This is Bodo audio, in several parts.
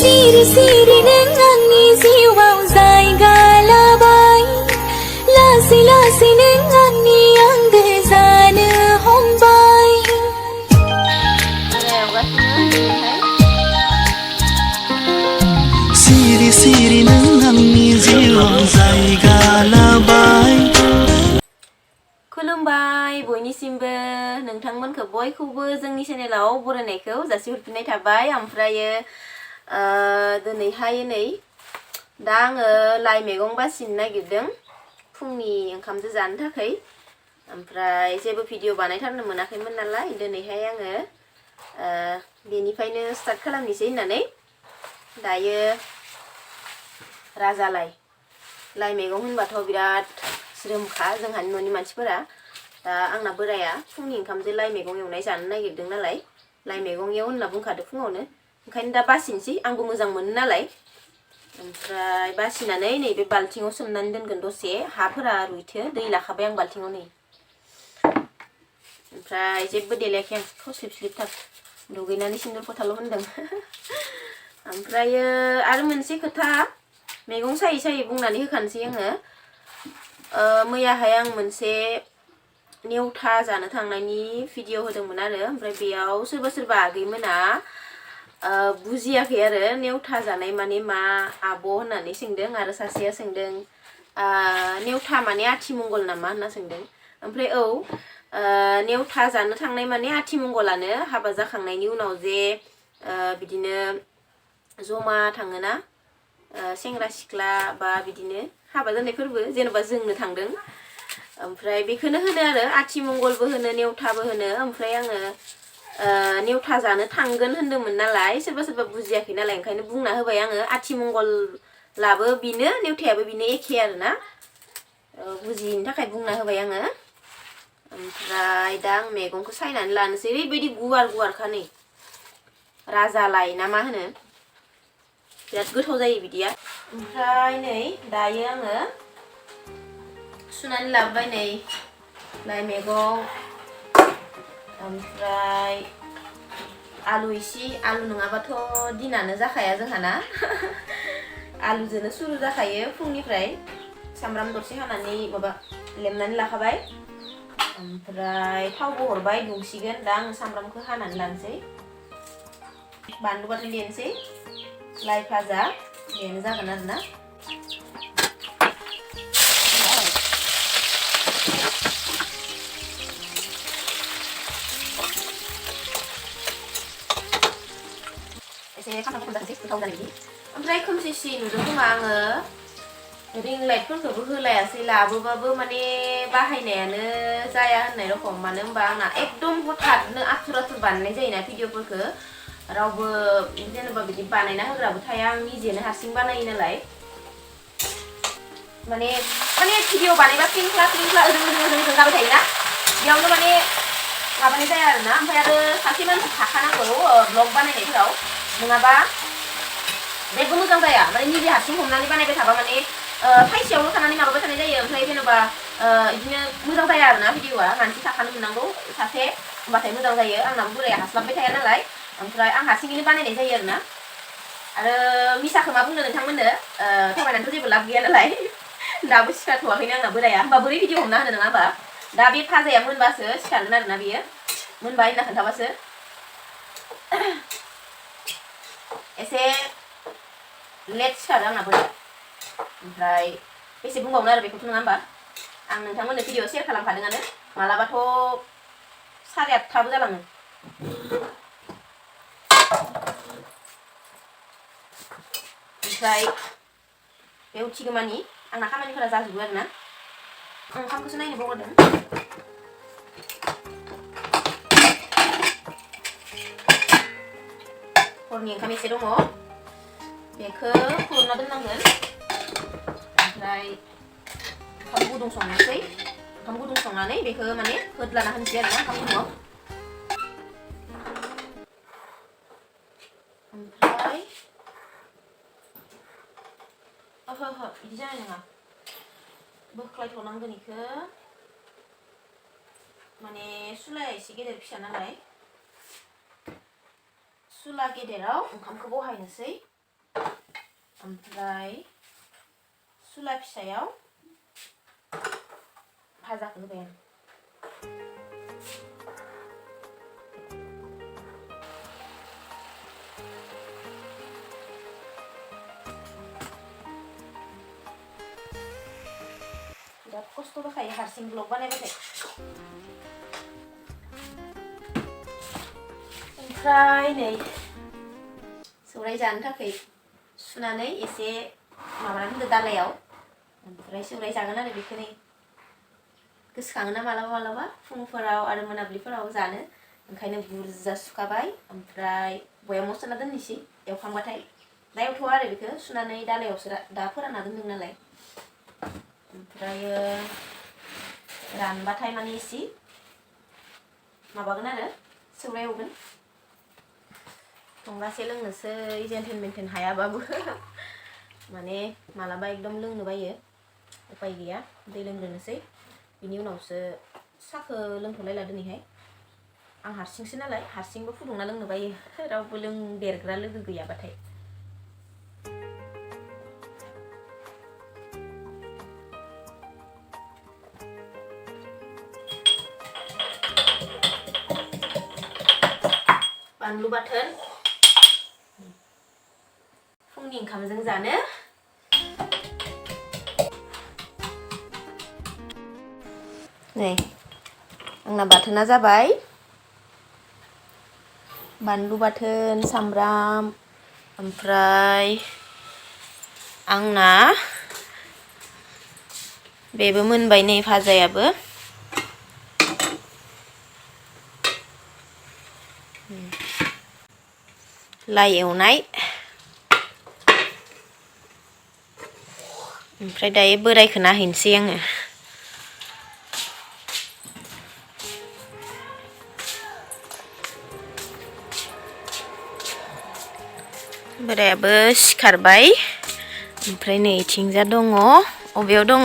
सिरि सिरि नों आंनि जिउआव जायगा लाबाय लासै लासै नों आंनि आंगो जानो हमबाय सिरि सिरि नों आंनि जिउआव जायगा लाबाय खुलुमबाय बयनिसिमबो नोंथांमोनखौ बयखौबो जोंनि चेनेलाव बरायनायखौ जासिहरफिननाय थाबाय ओमफ्रायो दिनैहाय नै दा आङो लाइ मैगं बासिनो नागिरदों फुंनि ओंखामजों जानो थाखाय ओमफ्राय जेबो भिडिअ बानायथारनो मोनाखैमोन नालाय दिनैहाय आङो बेनिफ्रायनो स्टार्ट खालामनोसै होननानै दायो राजा लाइ मैगं होनबाथ' बिराद ज्रोमखा जोंहानि न'नि मानसिफोरा दा आंना बोराया फुंनि ओंखामजों लाइ मैगं एवनाय जानो नागिरदों नालाय लाइ मैगं एव होनना बुंखादों फुङावनो ओंखायनो दा बासिनोसै आंबो मोजां मोनो नालाय ओमफ्राय बासिनानै नैबे बाल्थिङाव सोमनानै दोनगोन दसे हाफोरा रुइथो दै लाखाबाय आं बाल्थिङाव नै ओमफ्राय जेबो देलायाखै आं खस्लिब स्लिबथार दुगैनानै सिन्दुर फोथाल' होनदों ओमफ्रायो आरो मोनसे खोथा मैगं सायै सायै बुंनानै होखानोसै आङो मैयाहाय आं मोनसे नेवथा जानो थांनायनि भिडिअ होदोंमोन आरो ओमफ्राय बेयाव सोरबा सोरबा आगैमोना बुजियाखै आरो नेवथा जानाय माने मा आब' होननानै सोंदों आरो सासेया सोंदों नेवथा माने आथिमंगल नामा होनना सोंदों ओमफ्राय औ नेवथा जानो थांनाय माने आथिमंगलानो हाबा जाखांनायनि उनाव जे बिदिनो जमा थाङोना सेंग्रा सिख्ला बा बिदिनो हाबा जानायफोरबो जेनेबा जोंनो थांदों ओमफ्राय बेखौनो होनो आरो आथिमंगलबो होनो नेवथाबो होनो ओमफ्राय आङो नेवथा जानो थांगोन होनदोंमोन नालाय सोरबा सोरबा बुजियाखै नालाय ओंखायनो बुंना होबाय आङो आथिमंगलाबो बिनो नेवथायाबो बिनो एखे आरो ना बुजियिनि थाखाय बुंना होबाय आङो ओमफ्राय दा आं मैगंखौ सायनानै लानोसै ओरैबायदि गुवार गुवारखा नै राजा लाइ ना मा होनो बिराद गोथाव जायो बिदिया ओमफ्राय नै दायो आङो सुनानै लाबोबाय नै लाइ मैगं ओमफ्राय आलु इसे आलु नङाबाथ' दिनानो जाखाया जोंहाना आलुजोंनो सुरु जाखायो फुंनिफ्राय सामब्राम दरसे हानानै माबा लेमनानै लाखाबाय ओमफ्राय थावबो हरबाय दुंसिगोन दा आङो सामब्रामखौ हानानै लानोसै बानलु बाथोन देनोसै लाइ भाजा बेनो जागोन आरोना एसे खामफ्राम जानोसै गोथाव जानायनि ओमफ्राय खोमसिसि नुदों खोमा आङो रिं लाइटफोरखौबो होलायासै लाबोबाबो माने बाहायनायानो जाया होननाय रखम मानो होनबा आंना एकदम हथाथनो आथुर आथुर बानायनाय जायोना भिडिअफोरखौ रावबो जेनेबा बिदि बानायना होग्राबो थाया आं निजेनो हारसिं बानायो नालाय माने भिडिअ बानायबा क्लिंक्ला क्लिंक्ला ओजों जाबाय थायोना बेयावनो माने माबानाय जाया आरोना ओमफ्राय आरो सासे मानसि थाखानांगौ ब्लग बानायनायफोराव नङाबा जेबो मोजां जाया माने निजे हारसिं हमनानै बानायबाय थाबा माने फायसेयावल' थानानै माबाबाय थानाय जायो ओमफ्राय जेनेबा बिदिनो मोजां जाया आरोना भिडिअआ मानसि थाखानो मोननांगौ सासे होमबाथाय मोजां जायो आंनाबो बोराया हास्लाबबाय थाया नालाय ओमफ्राय आं हारसिङैनो बानायनाय जायो आरोना आरो मिसाखौ मा बुंनो नोंथांमोननो थगायनानैथ' जेबो लाब गैया नालाय दाबो सिखारथ'वाखैनो आंना बोराया होमबा बोरै भिडिअ हमना होनो नङा होमबा दा बे भाजाया मोनबासो सिखारगोन आरोना बियो मोनबाय होनना खोन्थाबासो एसे लेट सिखारो आंना बोराया ओमफ्राय बेसे बुंबावनो आरो बेखौथ' नङा होमबा आं नोंथांमोननो भिडिअ शेयार खालामखादोंआनो मालाबाथ' 8:30 जालाङो ओमफ्राय बे उथिगौमानि आंना खामानिफोरा जाजोबो आरोना ओंखामखौसो नायनो बावगारदों हरनि ओंखाम एसे दङ बेखौ खुरना दोननांगोन ओमफ्राय ओंखाम गुदुं संनोसै ओंखाम गुदुं संनानै बेखौ माने होद्लाना होनोसै आरोना ओंखाम गुदुङाव ओमफ्राय ओहो बिदि जानाय नङा बोख्लायथ'नांगोन बेखौ माने सुलाया एसे गेदेर फिसा नालाय सुला गेदेराव ओंखामखौ बहायनोसै ओमफ्राय सुला फिसायाव भाजाखौ होबाय आं बिराद खस्थ' जाखायो हारसिं ब्लग बानायबाथाय ओमफ्राय नै सौराय जानो थाखाय सुनानै एसे माबानानै दोनदो दालायाव ओमफ्राय सौराय जागोन आरो बेखौ नै गोसोखाङोना मालाबा मालाबा फुंफोराव आरो मोनाबिलिफोराव जानो ओंखायनो बुरजा सुखाबाय ओमफ्राय बयामाव सोना दोननोसै एवखांबाथाय दा एवथ'आ आरो बेखौ सुनानै दालायावसो दा फोरानना दोनदों नालाय ओमफ्रायो रानबाथाय माने एसे माबागोन आरो सौराय एवगोन संगासे लोंनोसै जेनथेन मेनथेन हायाबाबो माने मालाबा एकदम लोंनो बायो उपाय गैया दै लोंग्रोनोसै बिनि उनावसो साहाखौ लोंथ'लायला दिनैहाय आं हारसिंसो नालाय हारसिंबो फुदुंना लोंनो बायो रावबो लोंदेरग्रा लोगो गैयाबाथाय बानलु बाथोन फुंनि ओंखामजों जानो नै आंना बाथोना जाबाय बानलु बाथोन सामब्राम ओमफ्राय आंना बेबो मोनबाय नै भाजायाबो लाइ एवनाय ओमफ्राय दायो बोरायखौ नायहैनोसै आङो बोरायाबो सिखारबाय ओमफ्राय नै इथिंजा दङ अबेयाव दङ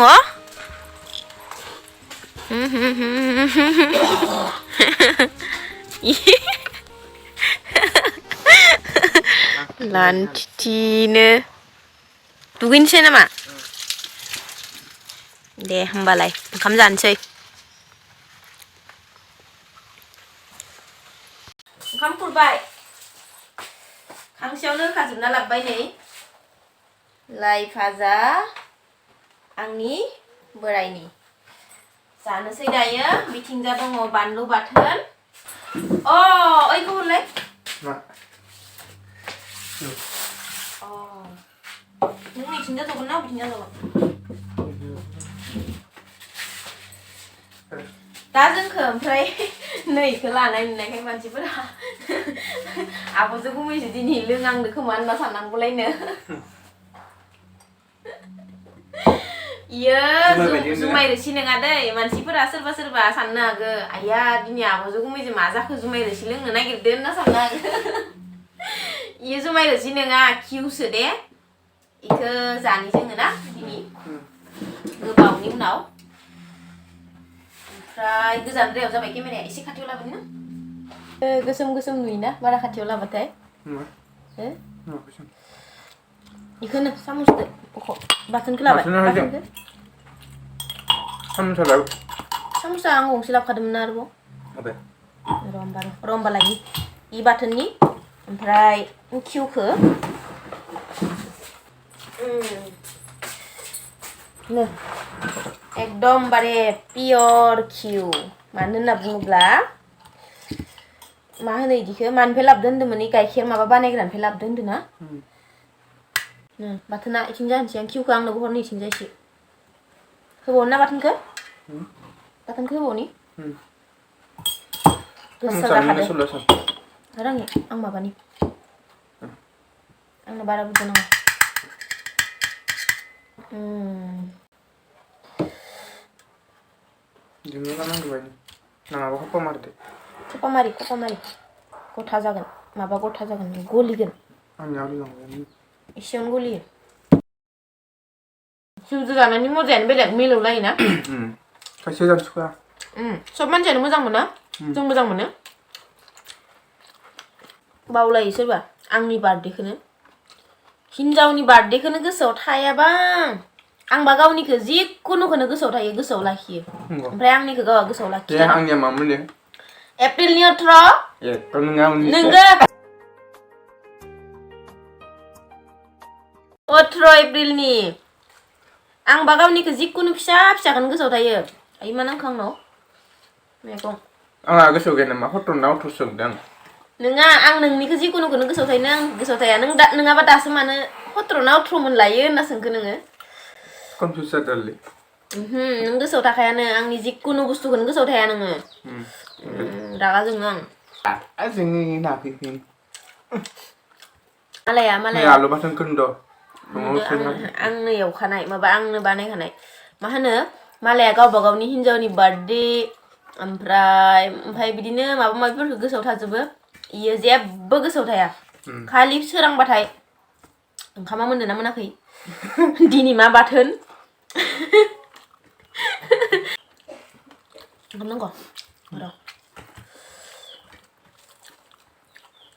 लान्थिनो दुगैनोसै नामा दे होमबालाय ओंखाम जानोसै ओंखाम खुरबाय खांसेयावनो होखाजोबना लाबोबाय नै लाइ भाजा आंनि बोरायनि जानोसै दायो बिथिंजा दङ बानलु बाथोन ओइखौ हरलाय मा नों बिथिंजा जगोन ना बिथिंजा जगोन दा जोंखौ ओमफ्राय नैखौ लानाय नुनायखाय मानसिफोरा आब'जों गुमैसो दिनै लोंहांदो खोमा होनना साननांगौलायनो इयो जुमाय रोसि नङा दै मानसिफोरा सोरबा सोरबा साननो हागो आइया दिनै आब'जों गुमैजों मा जाखो जुमाय रोसि लोंनो नागिरदो होनना साननो हागो इयो जुमाय रोसि नङा किउसो दे इखौ जानि जोङो ना दिनै गोबावनि उनाव ओमफ्राय गोजानद्रायाव जाबाय केमेराया एसे खाथियाव लाबोनो गोसोम गोसोम नुयोना बारा खाथियाव लाबाथाय इखौनो सामुसदो बाथोनखौ लाबाय बाथोनखौ सामुसा आं गंसे लाबोखादोंमोन ना आरोबाव र' होमबालाय इ बाथोननि ओमफ्राय किउखौ नो एकदमबारे पियर किउ मानो होनना बुङोब्ला मा होनो इदिखौ मानिफ्राय लाबोदो होन्दोंमोन गाइखेर माबा बानायग्रानिफ्राय लाबोदो होन्दों ना बाथोना इथिं जानोसै आं किउखौ आंनोबो हरनो इथिंजा एसे होबावनो ना बाथोनखौ होबावनि गोसा जाखादो आरो आं माबानि आंनो बारा बुरजा नाङा जोंनो नांगौ बायदि नाङाबा खफा मारिदो खफा मारि गथा जागोन माबा गथा जागोन गलिगोन आंनियाव लांगोन एसेयावनो गलियो जुजु जानायनि मजायानो बेलेग मिलौलायोना खायसे जानो सुखुवा सब मानसियानो मोजां मोनो जों मोजां मोनो बावलायो सोरबा आंनि बार्थडेखौनो हिनजावनि बार्थडेखौनो गोसोआव थायाबा आंबा गावनिखौ जिखुनुखौनो गोसोआव थायो गोसोआव लाखियो ओमफ्राय आंनिखौ गावहा गोसोआव लाखिया आंनिया मामोन दे एप्रिलनि 18 नोंगो 18 एप्रिलनि आंबा गावनिखौ जिखुनु फिसा फिसाखौनो गोसोआव थायो आइ मा नांखो आंनाव मैगं आंहा गोसोआव गैया नामा हरना अथ्र सोंदों नोङा आं नोंनिखौ जिखुनुखौनो गोसोआव थायो आं गोसोआव थाया नोङाबा दासो मानो 17 ना 18 मोन लायो होनना सोंखो नोङो कनफिउज जादोंलै नों गोसोआव थाखायानो आंनि जिखुनु बुस्थुखौनो गोसोआव थाया नोङो रागा जोङो आं जोंनि नाफैफिन मालाया आलु बाथोन खोन्द' आंनो एवखानाय माबा आंनो बानायखानाय मा होनो मालाया गावबा गावनि हिनजावनि बार्थडे ओमफ्राय बिदिनो माबा माबिफोरखौ गोसोआव थाजोबो इयो जेबो गोसोआव थाया खालि सोरांबाथाय ओंखामा मोनदों ना मोनाखै दिनै मा बाथोन ओंखाम नांगौ र'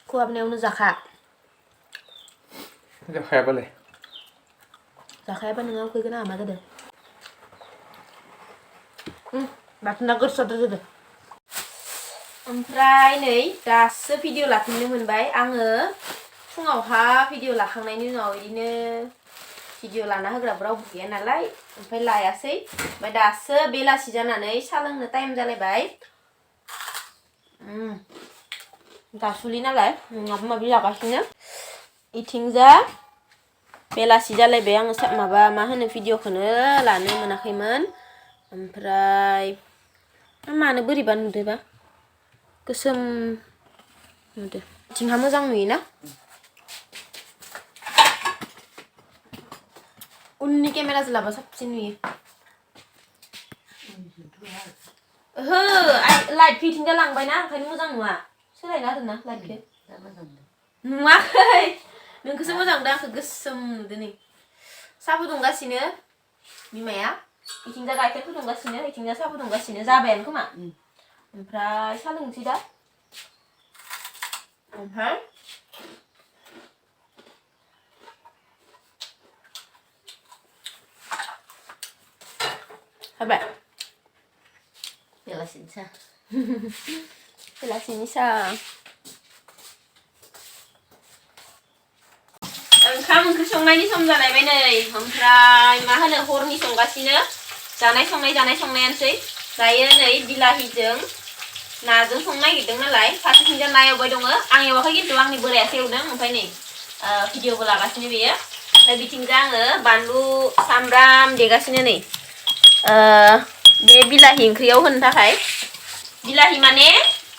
खहाबनायावनो जाखायाबालाय जाखायाबा नोङो उखैगोन आंहा मा जादों बाथोना गोरसाद्राय जादों ओमफ्राय नै दासो भिडिअ लाफिननो मोनबाय आङो फुङावहा भिडिअ लाखांनायनि उनाव बिदिनो भिडिअ लाना होग्राबो रावबो गैया नालाय ओमफ्राय लायासै ओमफ्राय दासो बेलासि जानानै साहा लोंनो टाइम जालायबाय दासुलि नालाय माबा माबि जागासिनो इथिंजा बेलासि जालायबाय आङो माबा मा होनो भिडिअखौनो लानो मोनाखैमोन ओमफ्राय मानो बोरैबा नुदोबा गोसोम नुदो इथिंहा मोजां नुयोना उननि केमेराजों लाबा साबसिन नुयो ओहो लाइट फिटिंगा लांबायना ओंखायनो मोजां नुवा सोलायना होदोंना लाइटखौ नुवाखै नोंखौसो मोजां नुदों आंखौ गोसोम नुदों नै साहा फुदुंगासिनो बिमाया इथिंजा गाइखेर फुदुंगासिनो इथिंजा साहा फुदुंगासिनो जाबायानो खोमा ओमफ्राय साहा लोंसै दा ओमफ्राय हाबाय बेलासिनि साहा ओंखाम ओंख्रि संनायनि सम जालायबाय नै ओमफ्राय मा होनो हरनि संगासिनो जानाय संनायानोसै दायो नै बिलाहिजों नाजों संनो नागिरदों नालाय फारसेथिंजा ना एवबाय दङ आं एवाखै खिन्थु आंनि बोरायासो एवदों ओमफ्राय नै भिडिअबो लागासिनो बेयो ओमफ्राय बिथिंजा आङो बानलु सामब्राम देगासिनो नै बे बिलाहि ओंख्रियाव होनो थाखाय बिलाहि माने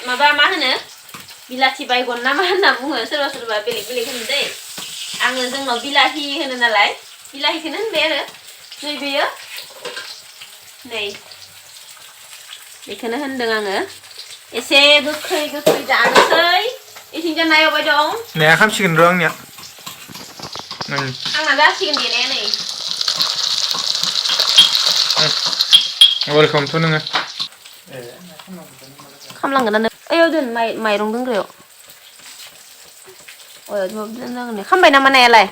माबा मा होनो बिलाथि बायगन ना मा होनना बुङो सोरबा सोरबा बेलेग बेलेग होनो दै आङो जोंनाव बिलाहि होनो नालाय बिलाहिखौनो होनबाय आरो नै बेयो नै बेखौनो होनदों आङो एसे गोखै जानोसै इथिंजा ना एवबाय दं नाया खामसिगोन र' आंनिया आंना जासिगोन देनाया नै वेलकामथ' नोङो खामलांगोन ओइयाव दोन माइरं दोनग्रायाव खामबाय नामा नायालाय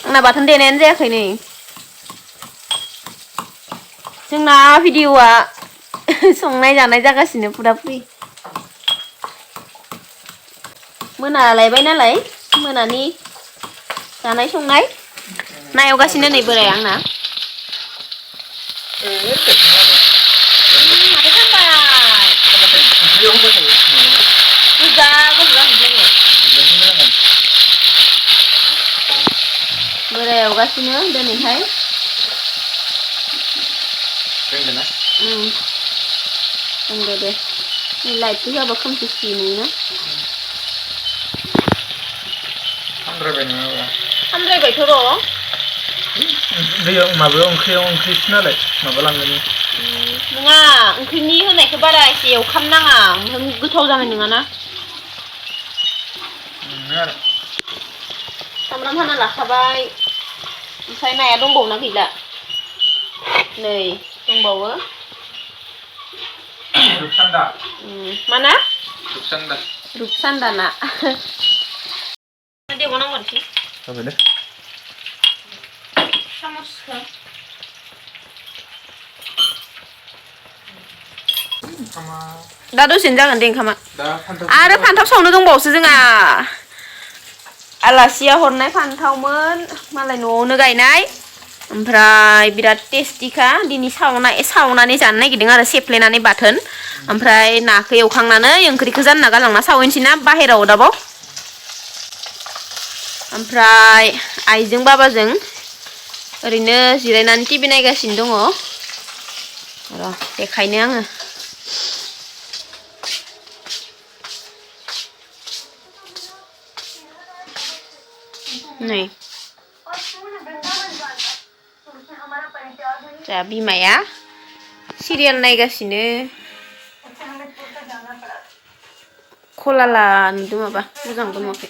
आंना बाथोन देनायानो जायाखै नै जोंना भिडिअआ संनाय जानाय जागासिनो फुरा फ्रि मोनालायबाय नालाय मोनानि जानाय संनाय ना एवगासिनो नै बोराय आंना माथो खामबाय गोजा बोराय एवगासिनो दिनैहाय दे लाइटखौ होआबा खोमसि नुयोना हामद्रायबायथ' र' दैयाव माबायाव ओंख्रिसो नालाय माबा लांगोन नङा ओंख्रिनि होनायखौ बारा एसे एवखामनाङा ओमफ्राय गोथाव जानाय नङाना सामब्राम हाना लाखाबाय ओमफ्राय नाया दंबावोना गैला नै दंबावो मा ना रुपसान्दा ना देबावनांगोनखि जाबाय दे सामसखौ ओंखामा दा दसेनो जागोन दे ओंखामा दा फान्थाव आरो फान्थाव सावनो दंबावोसो जोंहा आलासिया हरनाय फान्थावमोन मालाय न'आवनो गायनाय ओमफ्राय बिराद टेस्टिखा दिनै सावनानै जानो नागिरदों आरो सेफ्लेनानै बाथोन ओमफ्राय नाखौ एवखांनानै ओंख्रिखौ जानना गालांना सावहैनोसै ना बाहेराव अदाबाव ओमफ्राय आइजों बाबाजों ओरैनो जिरायनानै टिभि नायगासिनो दङ र' देखायनो आङो नै जा बिमाया सिरियाल नायगासिनो खलाला नुदों माबा मोजांबो नुवाखै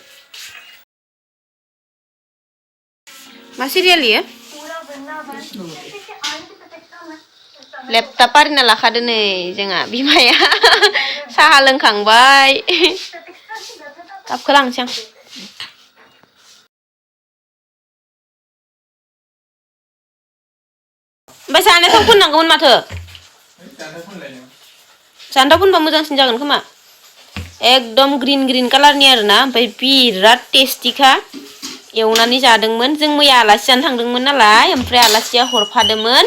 मा सिरियाल इयो लेपटप आरिना लाखादो नै जोंहा बिमाया साहा लोंखांबाय कापखौ लांसै आं ओमफ्राय जानाय थाव फोननांगौमोन माथो जानाय फोनबा मोजांसिन जागोन खोमा एकदम ग्रीन कालारनि आरोना ओमफ्राय बिराद टेस्टिखा एवनानै जादोंमोन जों मैया आलासि जानो थांदोंमोन नालाय ओमफ्राय आलासिया हरफादोंमोन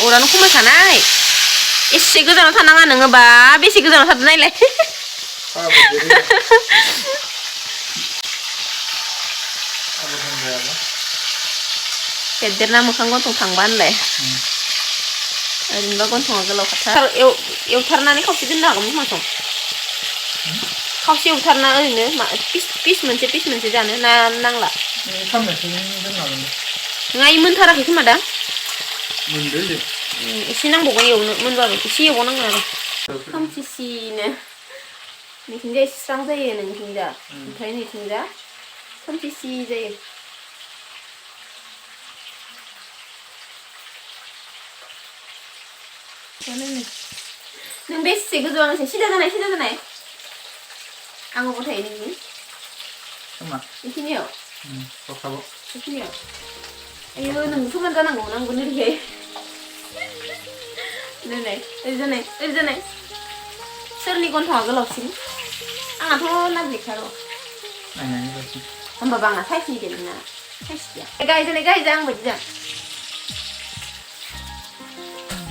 अरानो खमायखानाय एसे गोजानाव थानाङा नोङोबा बेसे गोजानाव थादों नायलाय देरदेरना मोखां गन्थं थांबा होनलाय ओरैनोबा गन्थङा गोलाव खाथार एवथारनानै खावसे दोननो हागौमोन खोमा सम खावसे एवथारना ओरैनो पिस मोनसे जानो ना नांला नङा इ मोनथाराखै खोमा दा एसे नांबावगोन एवनो मोनबाबो एसे एवबावनांगोन आरो खोमसिसिनो नैथिंजा एसे स्रां जायो नोंथिंजा ओमफ्राय नैथिंजा खोमसिसि जायो नों बेसे गोजौआव नोंसोर सिदा जानाय आं अबाव थायो नोंनि बेखिनियाव बेखिनियाव आयौ नों समान जानांगौ आंबो नोरैहाय ओरै जानाय सोरनि गन्थङा गोलावसिन आंनाथ' नाब्लिखा र' होमबाबो आंना साइसनि दे नोंना साइस गैया गाहाय जा आं बायदि जा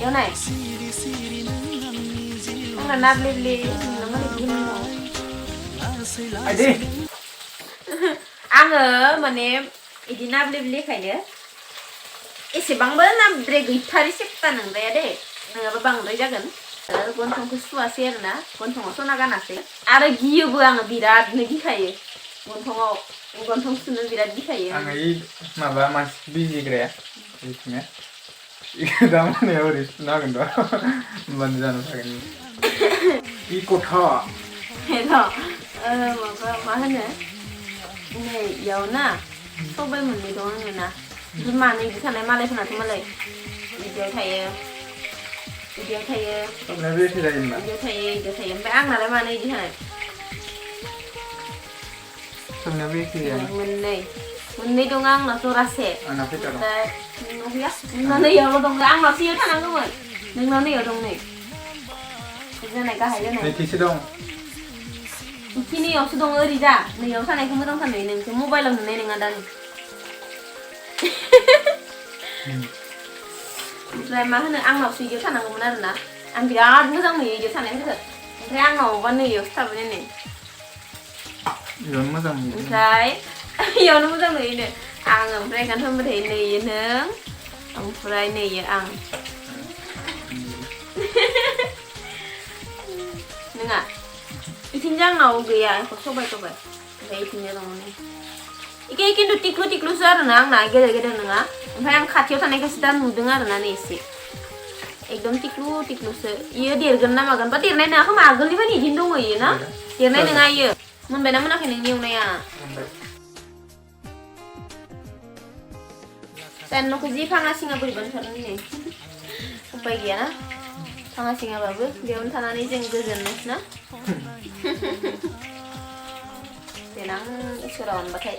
एवनाय आंना नाब्लेब्ले नोंना मालाय गोलाव आङो माने बिदि नाब्लेब्लेखायनो एसेबांबो नाब्रे गैथारि सेप्ता नंद्राया दे नङाबा बांद्राय जागोन गन्थंखौ सुवासै आरोना गन्थङाव सना गानासै आरो गियोबो आङो बिरादनो गिखायो गन्थं सुनो बिराद गिखायो आङो इ माबा मानसि बिजिग्राया बिदिनो दा मोनायाव ओरै सुनो हागोन दा होमबानो जाना थागोन इ गथा माबा मा होनो नै इयाव ना सबाय मोननै दं आङो ना मानो बिदि थानाय मालायफोरनाथ' मालाय बिदियाव थायो बिदियाव थायो ओमफ्राय आंनालाय मानो बिदि थानाय मोननै दं आंनाव जरासे ओमफ्राय नोंनाव गैया नोंनाव नैयावल' दं आंनावसो इयाव थानांगौमोन नोंनाव नैयाव दं नै जानाय गाहाय जानाय दं बेखिनियावसो दङ ओरै जा नैयाव थानायखौ मोजांथार नुयो नोंसो मबाइलाव नुनाय नङा दा ओमफ्राय मा होनो आंनावसो इयाव थानांगौमोन आरोना आं बिराद मोजां नुयो इयाव थानायफोरखौ ओमफ्राय आंनावबा नैयावसो थाबाय नै ओमफ्राय इयावनो मोजां नुयोनो आं ओमफ्राय ओंखायनो होनबाय थायो नैयो नों ओमफ्राय नैयो आं नङा इथिंजा आंनाव गैया सबाय ओमफ्राय इथिंजा दङ नै इखे खिन्थु टिक्लुसो आरोना आंना गेदेर नङा ओमफ्राय आं खाथियाव थानायखायसो दा नुदों आरोना नै एसे एकदम टिक्लुसो इयो देरगोन ना मागोन बा देरनाय नङा खोमा आगोलनिफ्रायनो इदिनो दङ इयो ना देरनाय नङा इयो मोनबायना मोनाखै नोंनि एवनाया दानि न'खौ जि फाङा सिङा बोरैबा नुथारदों नै उपाय गैयाना थाङासिङाबाबो बेयावनो थानानै जों गोजोनो ना देनां इसोरा अनबाथाय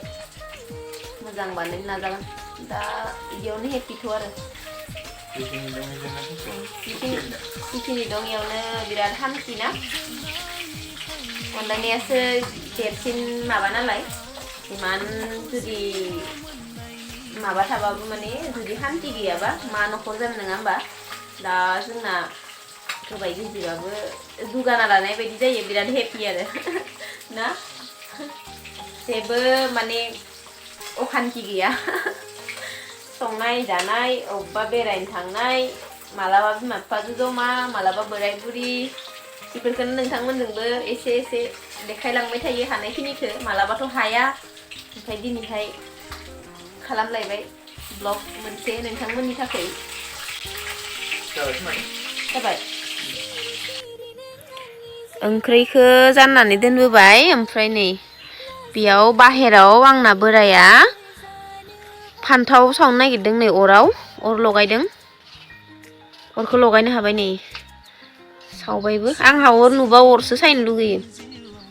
मोजां बानायनो नाजागोन दा इदियावनो हेपिथ' आरो जिखिनि दं इयावनो बिराद हान्थि ना अनलायनायासो देरसिन माबा नालाय इमान जुदि माबा थाबाबो माने जुदि हान्थि गैयाबा मा न'खर जानो नङा होमबा दा जोंना गोबाय गिदिरबाबो दुगाना लानाय बायदि जायो बिराद हेपि आरो ना जेबो माने अखान्थि गैया संनाय जानाय अबेबा बेरायनो थांनाय मालाबा बिमा बिफाजों जमा मालाबा बोराय बुरि बेफोरखौनो नोंथांमोनजोंबो एसे एसे देखायलांबाय थायो हानायखिनिखौ मालाबाथ' हाया ओमफ्राय दिनैहाय खालामलायबाय ब्लग मोनसे नोंथांमोननि थाखाय जाबाय ओंख्रिखौ जाननानै दोनबोबाय ओमफ्राय नै बेयाव बाहेराव आंना बोराया फान्थाव सावनो नागिरदों नै अर लगायदों अरखौ लगायनो हाबाय नै सावबायबो आंहा अर नुबा अरसो सायनो लुगैयो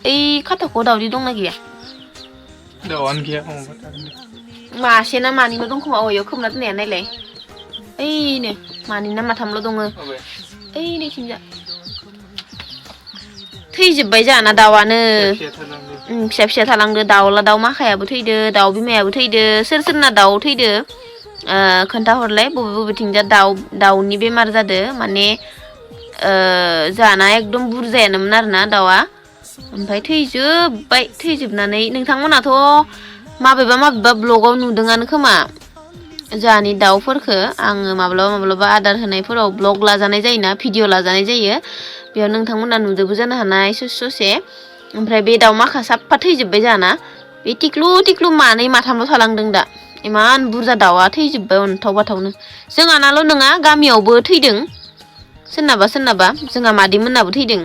ओइ खाथाख'आव दावदै दंना गैया दाउआनो गैया मासे ना मानैल' दं खोमा अयाव खोबना दोननाया नायलाय ओइनो मानै ना माथामल' दङ ओइ नैथिंजा थैजोब्बाय जाना दाउआनो फिसा फिसा थालांदो दाउ माखायाबो थैदो दाउ बिमायाबो थैदो सोरना दाउ थैदो खोन्थाहरलाय बबेथिंजा दाउनि बेमार जादो माने जाना एकदम बुरजायानोमोन आरोना दाउआ ओमफ्राय थैजोबनानै नोंथांमोनाथ' माबेबा ब्लगाव नुदोंआनो खोमा जाहानि दाउफोरखो आङो माब्लाबा आदार होनायफोराव ब्लग लाजानाय जायोना भिडिअ लाजानाय जायो बेयाव नोंथांमोना नुदोंबो जानो हानाय ससे ओमफ्राय बे दाउ माखा साफा थैजोब्बाय जाना बे टिक्लु मानै माथामल' थालांदों दा इमान बुरजा दाउआ थैजोब्बाय अन्थाव बाथावनो जोंहानाल' नङा गामियावबो थैदों सोरनाबा जोंहा मादैमोननाबो थैदों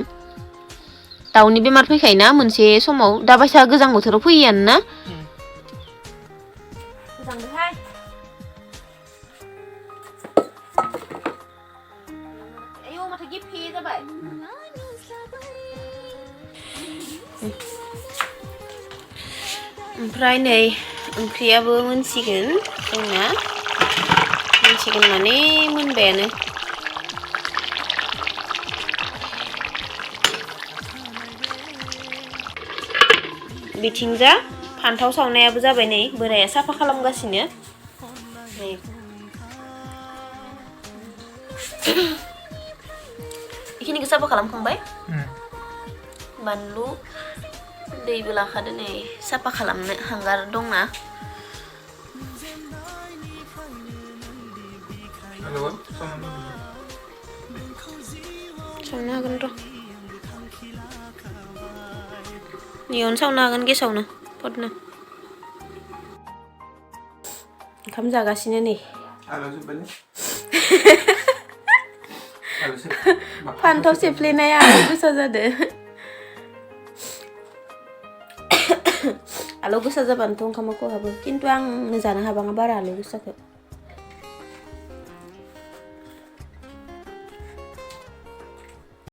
दाउनि बेमार फैखायोना मोनसे समाव दाबायसा गोजां बोथोराव फैयोआनो ना ओमफ्राय नै ओंख्रियाबो मोनसिगोन जोंना माने मोनबायानो बिथिंजा फान्थाव सावनायाबो जाबाय नै बोराया साफा खालामगासिनो नै बेखिनिखौ साफा खालामखांबाय बानलु दैबो लाखादो नै साफा खालामनो हांगार दंना सावनो हागोन र' नियावनो सावनो हागोन गेसावनो फदनो ओंखाम जागासिनो नै फान्थाव सेफ्लेनाया आलु गोसा जादो आलु गोसा जाबानोथ' ओंखामा खहाबो खिन्थु आं जानो हाबाङा बारा आलु गोसाखौ